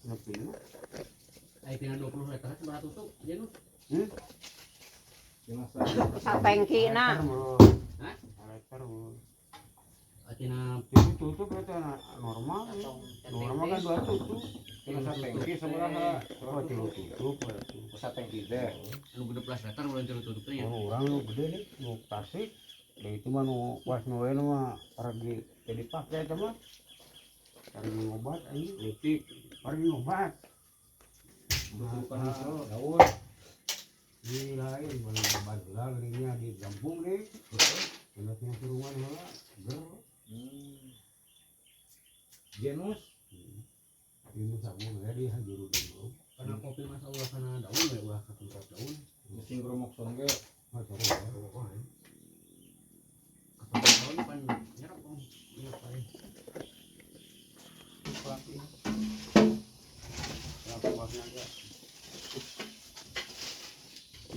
Nepi. Ai tina 20 liter sabaraha tusuk Jenus? Satengki na. Hah? Liter. Tina Itu tutup itu normal. Normal kan dua tutup. Tina satengki sabaraha? Oh, tilu tutup. Satengki teh. Anu 16 liter mun tilu tutup teh nya. Oh, orang nu gede nih, nu Tasik. Da itu mah nu was nu we mah paragi teu dipake eta mah. Paragi ngobat anjing, Leutik. Paragi ngobat. Bukan Daun. Di lain mana ngobat heula geuning di kampung nih. Enaknya surungan heula, ger. Genus. Ini sabun we di hajuru dulu. Karena kopi masa ulah kana daun we ulah katemprot daun. Mesin gromokson ge. Mah seru we. Katemprot daun pan nyerap om. Iya paling.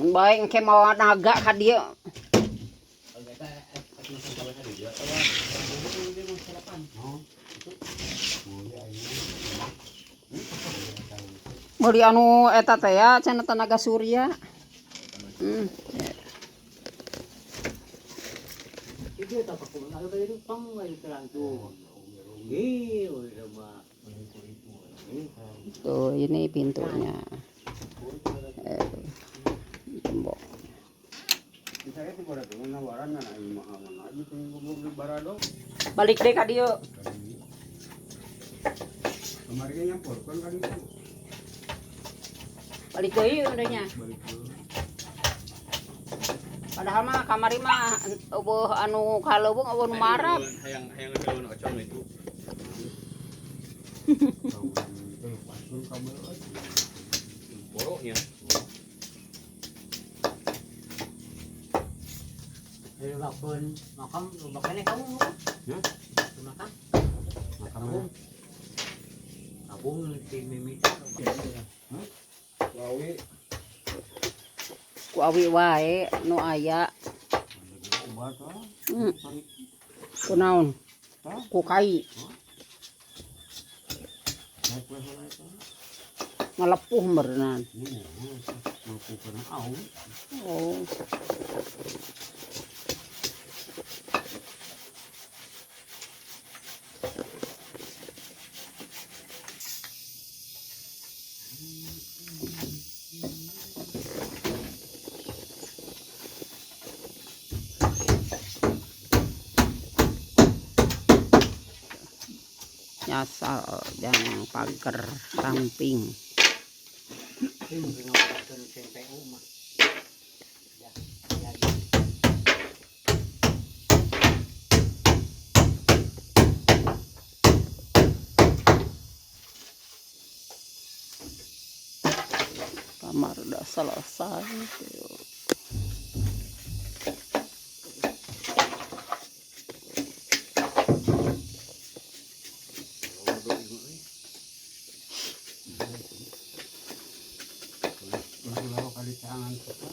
Mun bae engke mawa naga ka dieu. Kalau eta masa kawan ada dia atawa dia mau sarapan. Oh. Mulia ini. Meuli anu eta teh ya cenah tenaga surya. Itu tak pakai kalau tadi itu pang aja terang tuh. Ih, udah mah. Tuh, ini pintunya. Tembok. Saya tuh pada tuh nawaran kan aing mah aja tuh ngomong di barado. Balik deh ka dieu. Kemarin kan nyampurkan kan itu. Balik deui udahnya. Balik dulu. Padahal mah kamari mah eueuh anu kaleuweung eueuh nu marab. Hayang hayang daun ocong itu. Boroknya. Dari waktu makam, makannya kamu. Ya? Makan. Makam. Kabung di mimita. Lawi. Ku awi wae nu aya. Obat ah. Kunaon? Ku kai. Naik we heula eta. Ngalepuh meureunan. Ini melakukan au. Oh. Nyasal yang pagar samping. Kamar udah selesai. Kali tangan kita.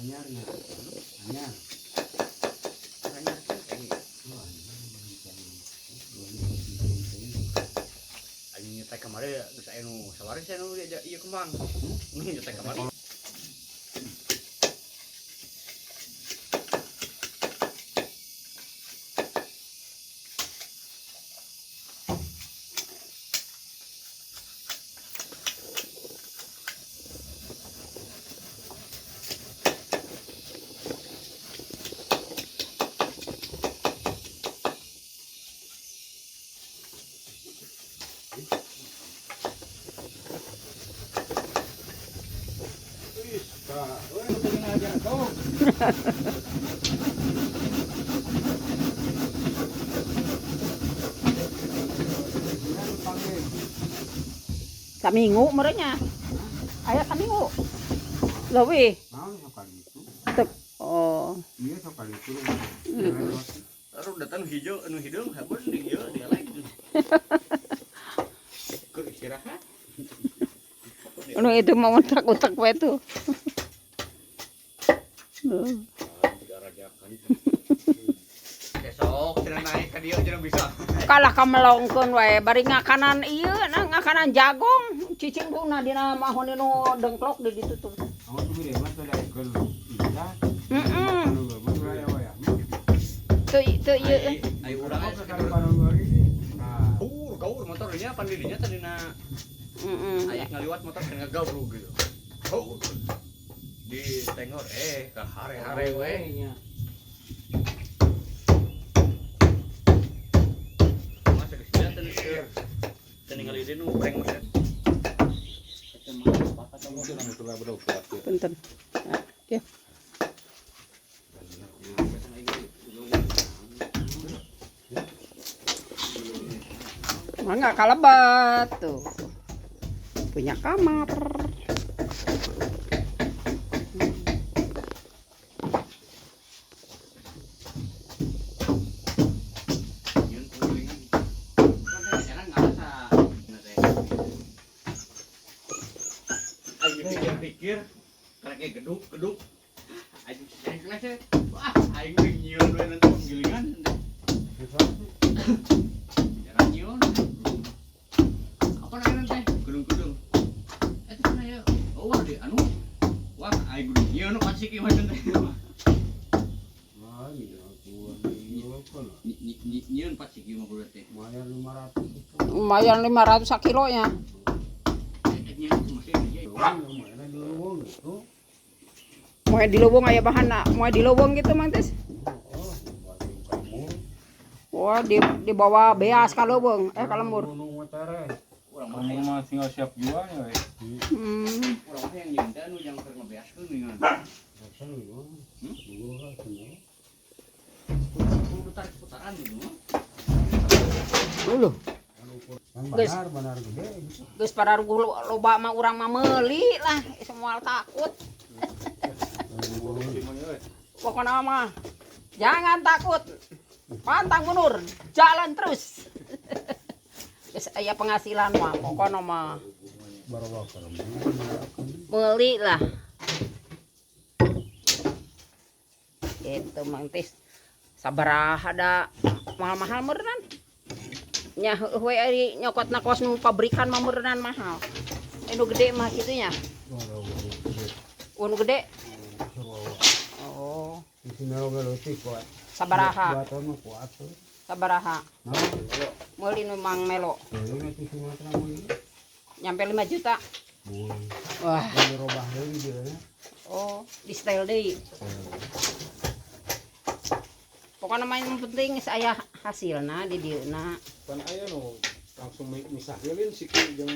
Anyar nya. Anyar. Aing nyetek kamari geus aya nu sawaris aya nu diajak ieu kembang. Nyetek kamari. Saminggu merenya. Aya saminggu. Leuwih. Naon sok itu? Tek. Oh. Iya sok itu. Lalu datang hijau anu hideung habun di ieu dia lagi. Ke istirahat. Anu itu mau utak-utak we tuh. Ka dieu aja bisa. Kalah kamelongkeun wae bari ngakanan ieu na ngakanan jagong cicing duna dina mahoni nu dengklok di ditu tuh. Amun tuh gede mah tuh daekeun. Iya. Heeh. Anu mah waya-waya. Teu teu ieu. Ai urang Urang aya sekali panon ini. Nah, Gaur, gaur motornya pan dirinya tadi na Heeh. aya ngaliwat motor kan ngagabrug gitu. Gaur. Di tengor ke hare-hare we. Nya. Masa geus dia teu teu ningali deui nu breng mah. Eta mah bapak teh Mungkin anu tulah bedog tuh. Punten. Nah, ieu. Mangga kalebat tuh. Punya kamar. Nyieun penggilingan. Kan teh jalan ngarasa. Nah, teh. Aing pikir-pikir karena kayak geduk-geduk. Aing aing kelas ya. Wah, aing teh nyieun we nanti penggilingan. Jalan nyieun. Apa namanya teh? Gedung-gedung. Eh, teh mana ya? Oh, wah di anu. Wah, aing kudu nyieun pasti kieu mah teh. wah, iya, gua iya kan. Nyieun pasti kieu mah kudu teh. Lumayan 500 itu. Lumayan 500 sakilo nya. Eh, nyieun masih ieu. Lumayan di leuweung gitu. Moe di leuweung aya bahanna, moe di leuweung gitu Mang Tis. Oh, buat kamu. Wah, di dibawa beas ka leuweung, ka lembur. Gunung mah tereh. Urang mah Kamu mah tinggal siap jualnya we. Hmm. urang mah yang nyieun teh anu jang keur ngebeaskeun geuningan. Bosan gitu. Hmm? Dulu lah semua. Kudu tarik putaran gitu mah. Dulu. Kan Geus. benar benar gede gitu. Geus pararuguh loba mah urang mah meuli lah, semua takut. Pokoknya mah jangan takut. Pantang mundur, jalan terus. Geus aya penghasilan mah pokoknya mah Baru waktu meuli lah. Gitu Mang Tis. Sabaraha da mahal-mahal meureunnan. Nya heueuh we ari nyokotna kos nu pabrikan mah meureunnan mahal. Nu gede mah kitu nya. Nu gede. Oh, Isi melo leutik kuat. sabaraha? Dua tahun mah kuat tuh. Sabaraha? Nah, Meuli nu Mang Melo. ini nanti Sumatera mau ini. Nyampe 5 juta. Wah, Wah, ini robah deui dia nya. oh, di style deui. Pokoknya mah yang penting saya hasilna di dieuna. Pan aya nu langsung misah lilin siki jeung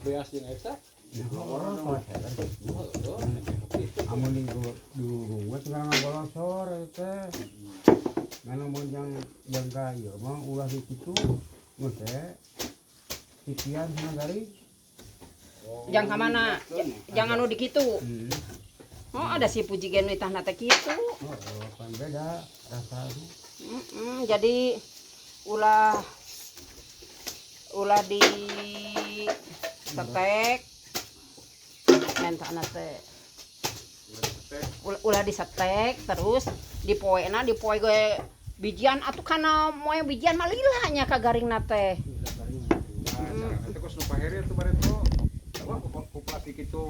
beas jeung eta. Nah, orang mah sadar gitu. Amun di dulu gua tinggal ngagolosor eta teh. Ngan mun jang jangka ieu mah ulah di kitu. Mun teh sikian sama garing. Jang ka mana? Jangan nu di kitu. Hmm. Oh, ada si Puji gen witahna teh kitu. Oh, kan beda rasanya. Jadi ulah ulah di setek mentana teh. Ulah di setek terus dipoena dipoe ge bijian atuh kana moe bijian mah lila nya ka garingna teh. Nah, cara teh kos nu paheri atuh bareto. Wah, ku plastik itu.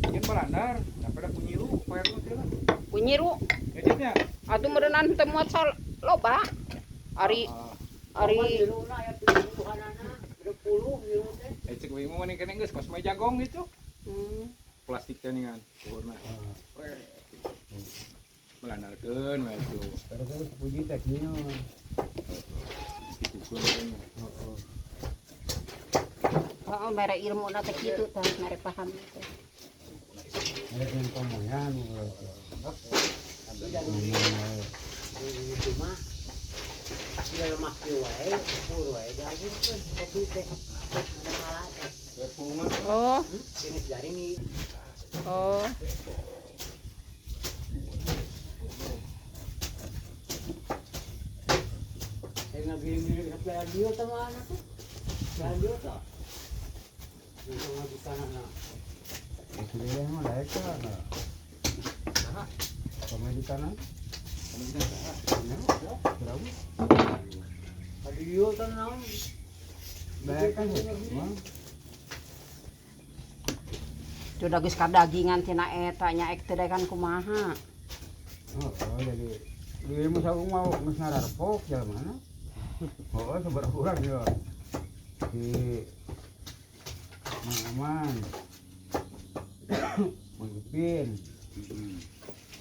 Nyen balandar, tapi ada punyiru, paheru teh lah. Punyiru Ejitnya. atuh meureunnan teu muat sal loba. Ari ari Niruna aya puluhanana, 20 niru teh. Cek we mah keneh geus kos mah jagong gitu. Plastik teh ningan ukurna. Melandarkeun we atuh. Terus terus puji teh nyieun. Dikukur we nya. Heeh. Oh, mere ilmu na teh kitu tah, mere paham teh. Mereka yang komoyan ulah. Itu mah dia lemah kieu wae, ukur wae diagungkeun kopi teh. Ada malah teh. Oh, Jenis garing nih. oh. Saya ngagiring-giring ke radio sama anak tuh. Radio tuh. Langsung ngaji tanah. Itu dia mah daek teh. Nah. Pemain di tanah. Pamajikan saha? Berapa? Aduh, kan naon? Baik kan ya? Mah. Sudah geus kadagingan tina eta nya ek teu daekan kumaha. Oh, jadi di mah saung mau geus ngararpok jalan mana? Oh, sabaraha urang ya. Di Mang Aman. Mang Ipin.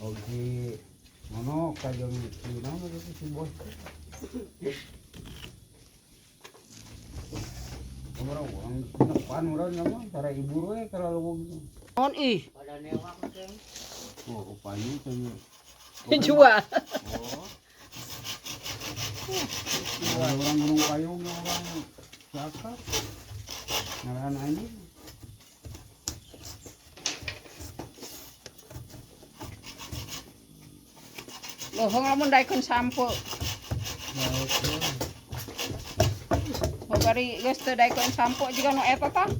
Oh, si Mono kajeng si naon itu si bos. Orang orang depan orang nama cara ibu we kalau gitu. Non ih. Pada newak teh. Oh, payu teh. Jual. Oh, Ada orang gunung payung yang orang cakap. Ngarahan anjing. Lohong lamun daekeun sampo. Bari geus teu daekeun sampo jiga nu eta tah.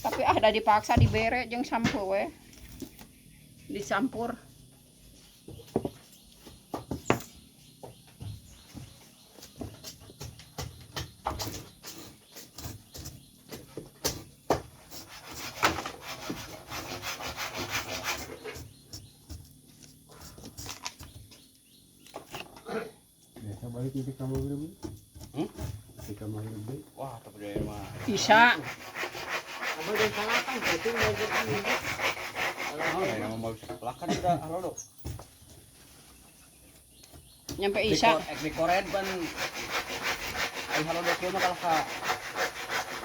Tapi ah da dipaksa dibere jeung sampo we. Dicampur. Biasa balik di kamar maghrib. Hmm? Di kamar maghrib. Wah, tapi dia mah. Isa. Apa dan salapan itu bagian ini. Oh, ya nama mau pelakan udah halo dok. Nyampe Isa. Ek dikored pan. Ai halo dok ieu mah kalah ka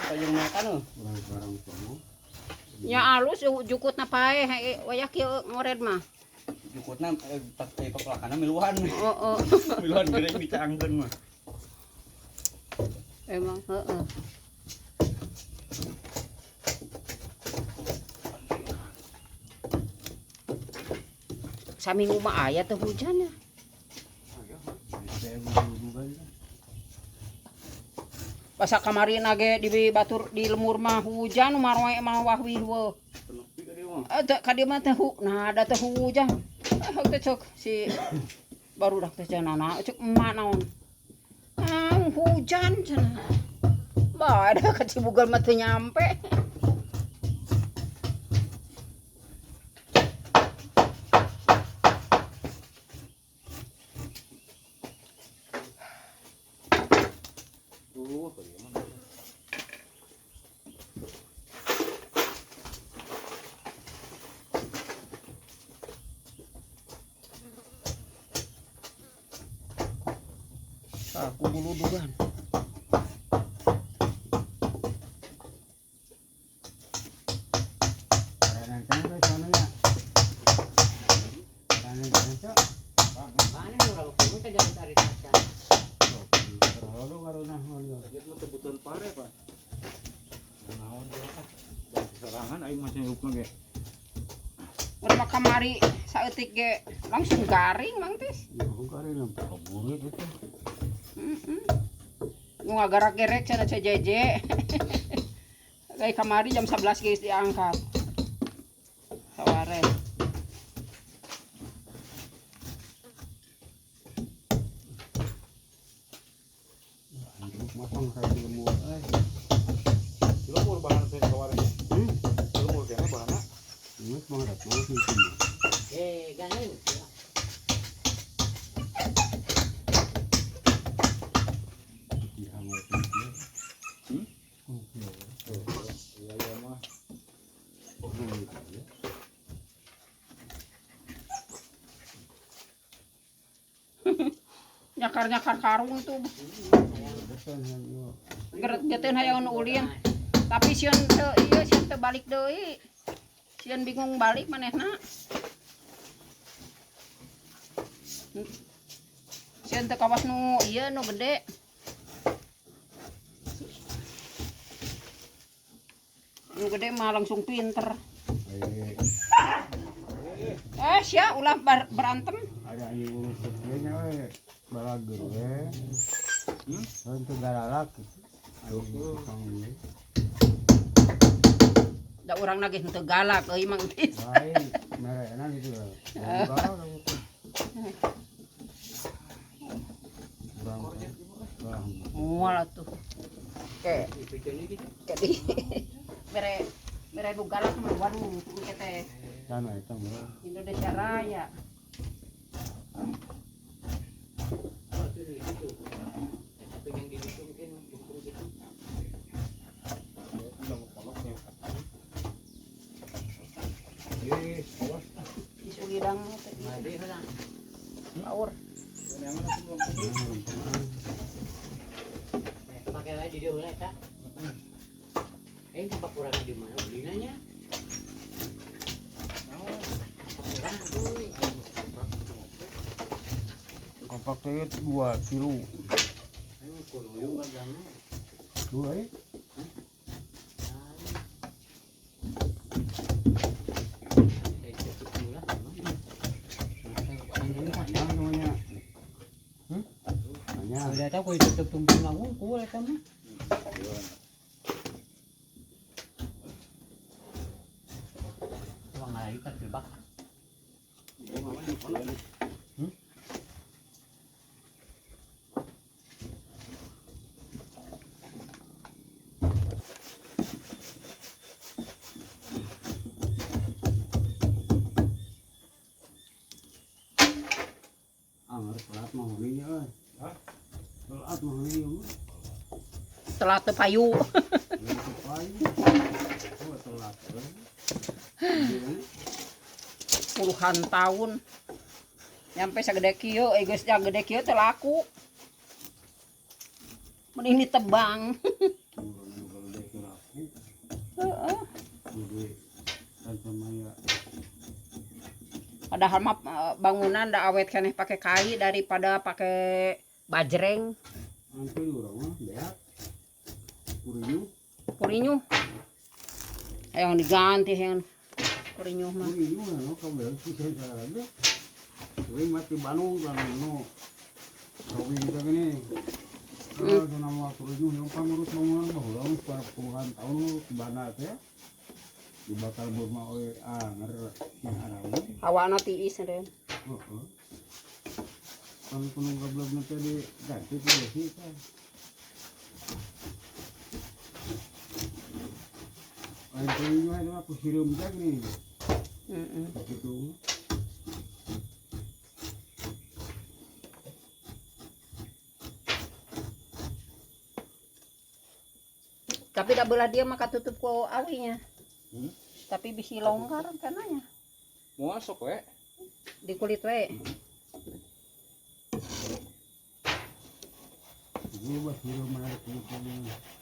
kajeng makan euy. Orang barang sono. Nya alus jukutna paeh wayah kieu ngored mah. Jukutna pepelakanna miluan. Heeh. Miluan geuring dicaangkeun mah. Emang heeh. Saminggu mah aya teh hujan ya. Pasa kamarina ge di batur di lemur mah hujan maroe mah wah wih weuh. Ada ka dieu mah teh nah ada teh hujan. Teh cek si barudak teh cenah cek emak naon. Ah hujan cenah. Bah ada ka Cibugal mah teu nyampe. Aku buludugan. Urang kamari saeutik ge langsung garing Mang Tis. Ya garing lampu kaburit itu. Nu ngagarak-gerek cenah CJJ. Kayak kamari jam 11 geus diangkat. Saware. Matang kayak lemur euy. Lemur bahan teh saware. Lemur kene bahanna. Geus mangrat mah kitu. Ganin. Nyakar-nyakar karung tuh. Geret-geretin hayang nu ulin. Tapi sieun teu ieu sieun teu balik deui. Sieun bingung balik manehna. Sieun teu kawas nu ieu nu gede. Nu gede mah langsung pinter. Sia ulah berantem. Ada anjing urus nya we balager we. Teu galalak. Da urang nagih teu galak euy Mang Tis. Lain merena gitu. Atuh. Kayak jadi mere mere nu galak mah waduh engke teh Sana eta mah. Indonesia Raya. Eh, awas. Isu gidang teh. Paur. Pakai lagi di dia eta. Eh, tempat kurang di mana belinanya? Kurang tuh. Kompak teh 2 kilo. Ayo kuruyung gagangna. Dua eh. Namanya. Hmm? Nanya. Udah tahu kau tutup tumpeng ngungkul eta mah. Wah, ngalih kan tebak. Anger telat mah honinya euy. Hah? Telat mah honinya mah. Telat teu payu. Teu payu. Oh, telat euy. Puluhan tahun. Nyampe sagede kieu, geus gede kieu teu laku. Mending ditebang. Heeh. Padahal mah bangunan da awet keneh pakai kai daripada pakai bajreng. Nanti urang mah beak. Kurinyuh. Kurinyuh. Yang diganti yang kurinyuh mah. Kurinyuh nu kabeh susah saja. Kuring mati Bandung kan nu. Kawin kita gini. Kalau nama kurinyuh yang pangurus bangunan baheula mah puluhan tahun bana teh. Dibakar burma oge anger yang arawi. Hawana tiis eureun. Heeh. Kalau kuno goblok teh diganti ku besi teh. Lain kurinyuh eta mah ku sireum teh gini. Heeh. Gitu. Tapi da belah dia mah katutup ku awinya. Hmm? Tapi bisi longgar kananya. Mau masuk we. Di kulit we. Ini buat sireum mana kulit ini.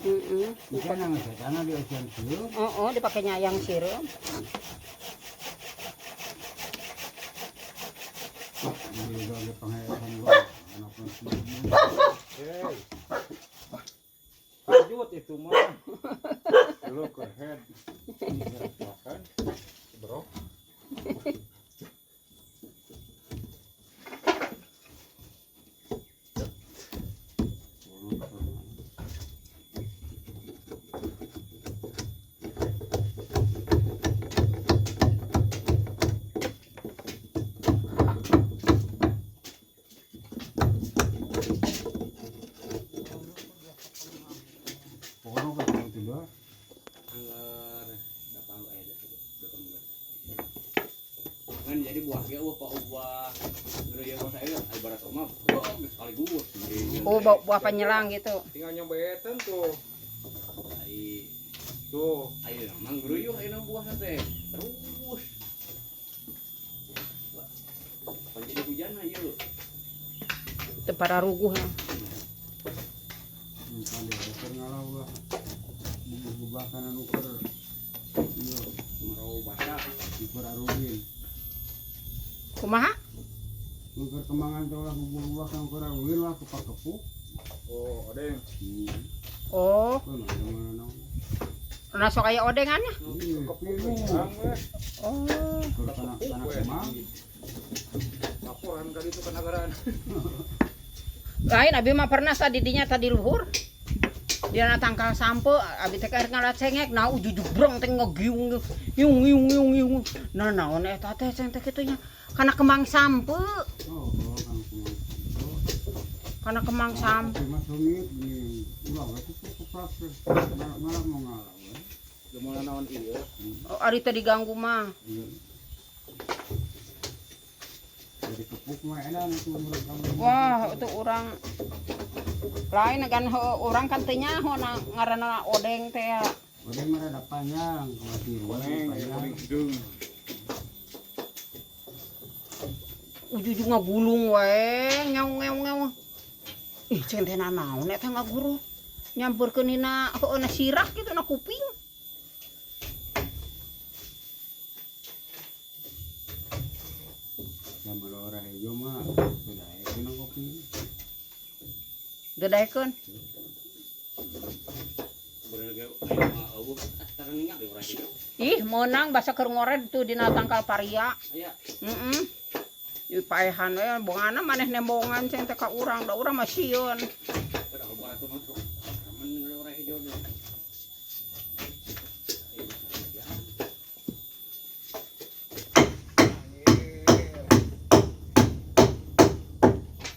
Heeh. Ikan yang sana di ocean sireum. Heeh, dipakainya yang sireum. Ini udah ada pengheresan gua. Anak Hey. Lanjut itu mah. Lu ke head. Makan. Bro. Pokoknya kan tidak. Anggar 18. Kan jadi buah ge eueuh pak buah ngeureuyeuh mah saya ibarat omah geus sekaligus. Oh, buah penyelang gitu. Tinggal nyobain tuh. Ai Tuh. ayeuna mah ngreuyeuh ayeuna buahna teh. Terus. Pan jadi hujan ieu. Teu pararuguh. Kan dia keur ngalau lah. Bubuh-bubakan anu keur ieu Kemarau basah. keur arugin. Kumaha? Nu keur kembangan teh ulah bubuh-bubakan keur arugin lah kepak-kepuk. Oh, odeng. Oh, Kumaha mana naon. nah sok aya odengannya. Iya, Kepuk pilu. we. Oh, Keur kana kana kemang. Laporan kali itu ke nagaraan. Lain abi mah pernah sa didinya tadi luhur. Dia na tangkal sampe, abi teh keur ngalat cengek, nah ujujubrong teh ngegiung yung yung yung yung. Nah naon eta teh ceng teh kitu nya. Kana kembang sampe, Oh, oh, kana kemang. kana kembang sampe. Tapi mah sungit gini. Ulah we kitu keplak teh. Ngalah mau ngalah we. Gemola naon ieu? Oh, ari teh diganggu mah. Iya. Jadi kepuk mah enak itu urang kamu. Wah, itu orang lain kan orang kan teu nyaho na ngaranna odeng teh ya. Odeng mah rada panjang, kalau tiruan Goreng, panjang. goreng hidung. Ujug ngagulung wae, ngeong ngeong ngeong. Ih, cen teh nanaon eta ngaguru. Nyamperkeun dina heueuh na sirah kitu na kuping. Sama orang hejo mah beda daekeun kopi. Teu daekeun. Bener ge aya mah eueuh tara ninggal di urang kitu. Ih, meunang basa keur ngored tuh dina tangkal paria. Aya. Heeh. Di paehan we bongana maneh nembongan cen teh ka urang, da urang mah sieun. Padahal barat mah sok remen urang hejo deh.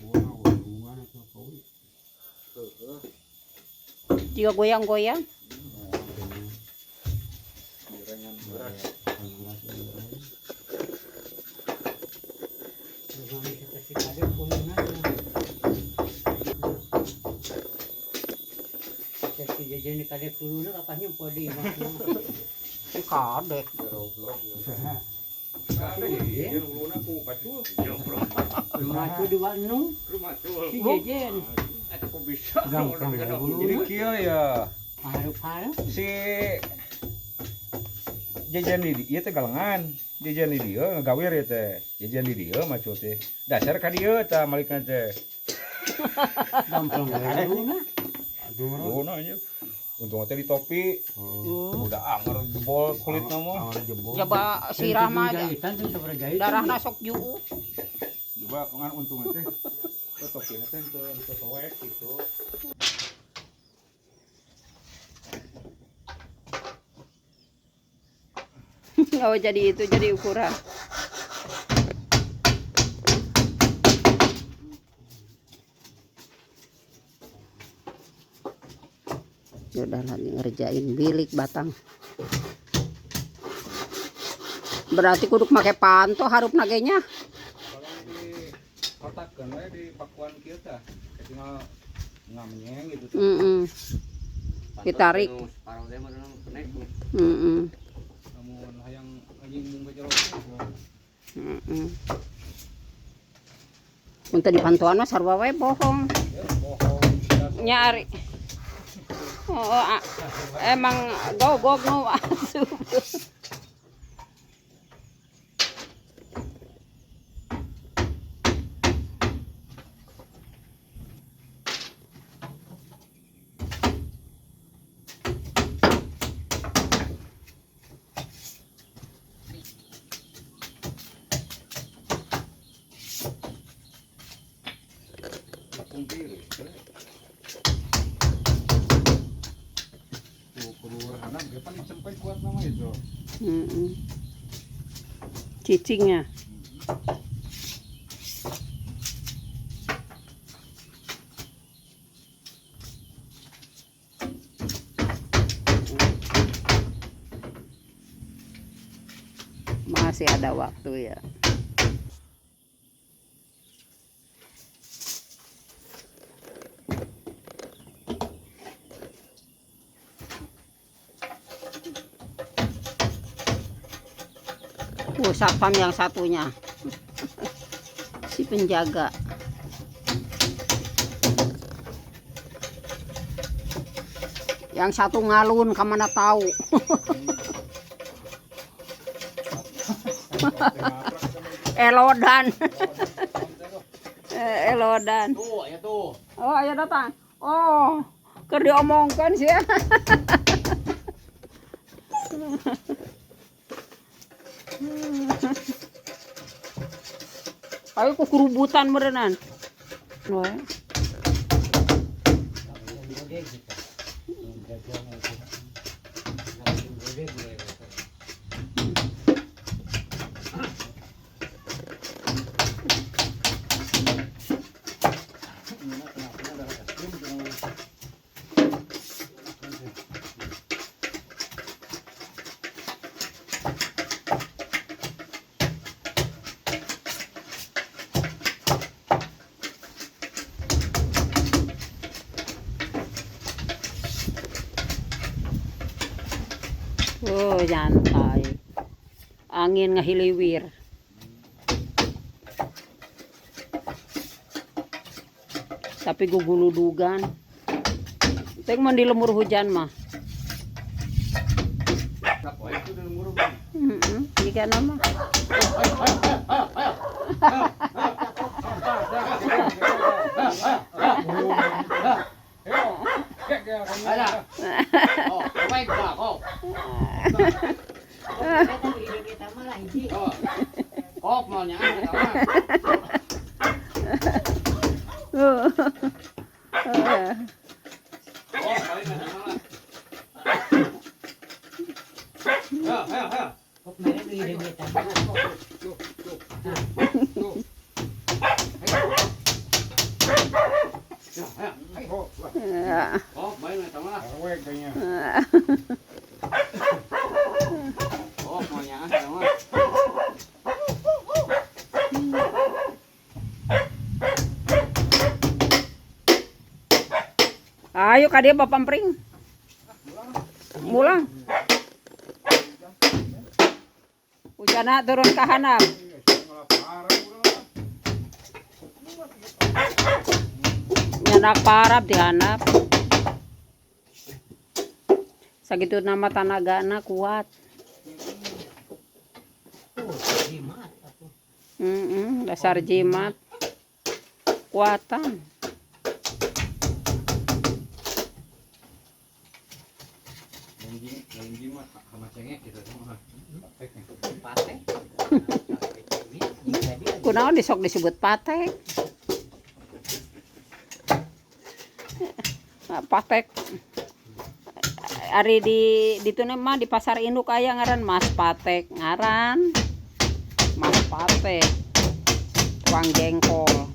Wah, walungan atau kopi. Jiga goyang-goyang. Gorengan beras. Rumah kita si kadek kuluna. Si jajan di kadek kuluna kapan nyempo di imah. Kadek. Goblok. Ada ieu uluna ku bacul. Rumah tu di Bandung Rumah tuh. si jajan. Eta kok bisa. Gampang ya, bulu. Jadi kieu ya. Paru-paru. Si jajan di ieu teh galengan. Jajan di dieu ngagawir ieu teh. Jajan di dieu macul teh. Dasar ka dieu tah malikna teh. Gampang kuluna. Uluna nya. Untung teh di topi. Udah anger jebol kulitna mah. Jebol. Jaba sirah mah Jahitan tuh sabaraha jahitan. darahna sok juu. Coba ngan untungna teh. Topina teh teu teu soek gitu. Oh, jadi itu jadi ukuran. Udah lagi ngerjain bilik batang. Berarti kudu make panto harup nagenya. Kalau di kotakkeun we di pakuan kieu tah. Kayak tinggal ngamenyeng gitu tah. Heeh. Ditarik. Separuh teh mah kenek. Heeh. Namun hayang anjing mung ke jero teh. Heeh. Mun teu dipantoan mah sarua we bohong. Ya bohong. Nyari. Oh, emang gogog nu asup. Tuh kelurahan ge pan dicempet kuat nama itu. Heeh. Cicingnya. Masih ada waktu ya. Satpam yang satunya. Si penjaga. Yang satu ngalun kemana tahu. Elodan. Elodan. Tuh, aya tuh. Oh, ayo datang. Oh, keur diomongkeun sih. Ayo ku kerubutan merenan. Wah. Oh, nyantai. Angin ngahiliwir. Tapi guguludugan. Teng mun di lemur hujan mah. Heeh, jika nama. Ayo ka dia Bapak Pring. Mulang. Ujana turun ka handap. Nyanak parab di handap. Sagitu nama tanagana kuat. Dasar jimat. Kuatan. Kunaon disok disebut patek. Patek. Ari di ditu mah di pasar induk aya ngaran Mas Patek, ngaran Mas Patek. Tukang jengkol.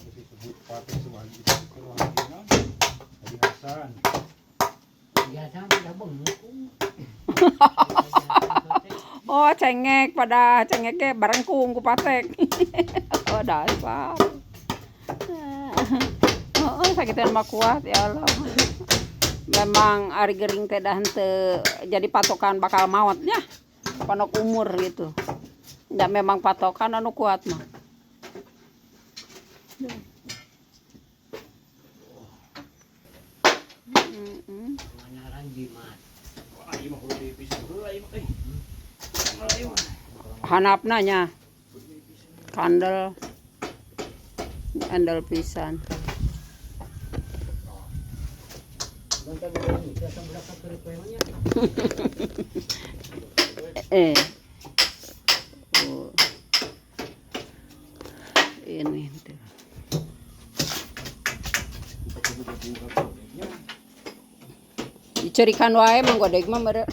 Disebut patek Hasan. Oh, cengek pada cengeknya barengkung ku patek. Oh, dasar. Oh, sakitan mah kuat ya Allah. Memang ari gering teh dah henteu jadi patokan bakal maotnya. Panok umur gitu. Nggak memang patokan anu kuat mah. Hanapna nya. Kandel. Andel pisan. Oh. Ini tuh. Dicerikan wae Mang Godeg mah meureun.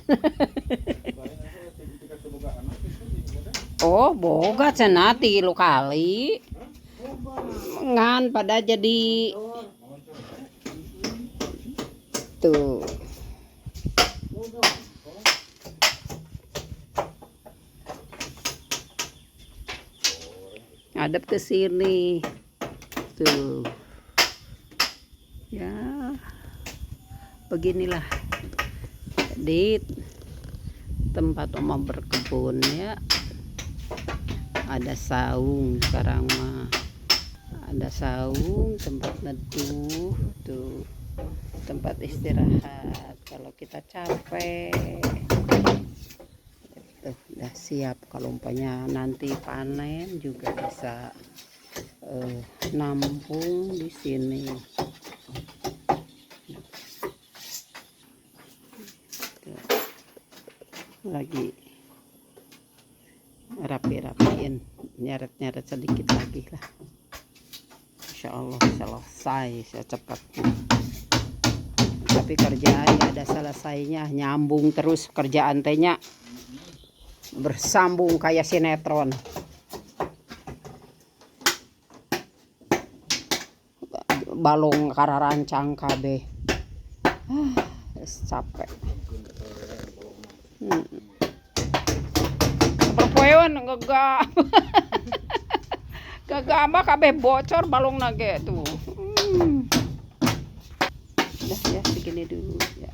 Oh, boga cenah 3 kali. Ngan pada jadi tuh. Ngadep ke sini. Tuh. Ya. Beginilah di tempat oma berkebun ya. Ada saung sekarang mah. Ada saung, tempat neduh tuh. Tempat istirahat kalau kita capek. Tuh, udah siap kalau umpamanya nanti panen juga bisa nampung di sini. Tuh. Lagi rapi-rapiin, nyeret-nyeret sedikit lagi lah. Insya Allah selesai secepatnya. Tapi kerjaan ada selesainya, nyambung terus kerjaan tehnya, bersambung kayak sinetron. Balong kararancang kabeh. Capek. Perpoeun gegap. Gegabah kabeh bocor balong nage tuh. Udah ya segini dulu ya.